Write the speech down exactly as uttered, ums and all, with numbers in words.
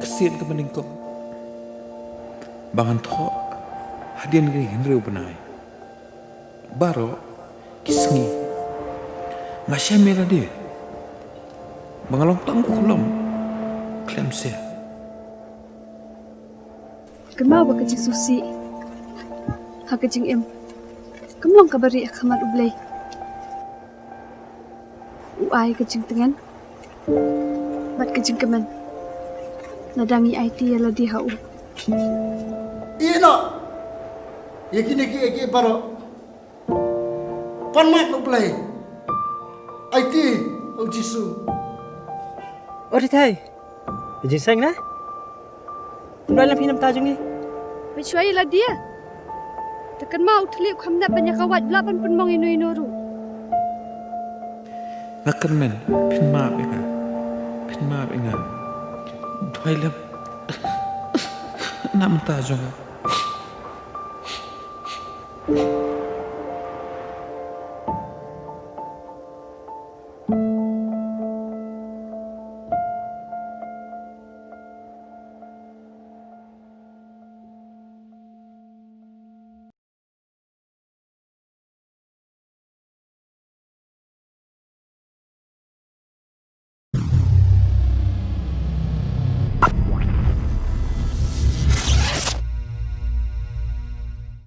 Ka sien ka mynnyngkong ba ngan thoh hadien ka hynriew bnai. Baroh ki sngi nga shem ïa lade ba nga long tang u khlem seh. Kynmaw ba ka jingsngewsih ha ka jingim kam long kaba rieh ha khmat U Blei. U ai ka jingtngen bad ka jingkmen lada ngi aiti ïa lade ha u. Ïeh noh ïa kine kiei kiei baroh. Pan map U Blei. Aiti ha U Jisu. O Rithai, jingseng na? Kumno lem phi na bynta jong ngi? Mynshuwa ïa lade te kynmaw u thylliej u kham nep ban ïa ka wait, lah ban pynmong ïano ïano ruh. Nga kyrmen, phin map ïa nga. Phin map ïa nga. Duwai lem na bynta jong nga.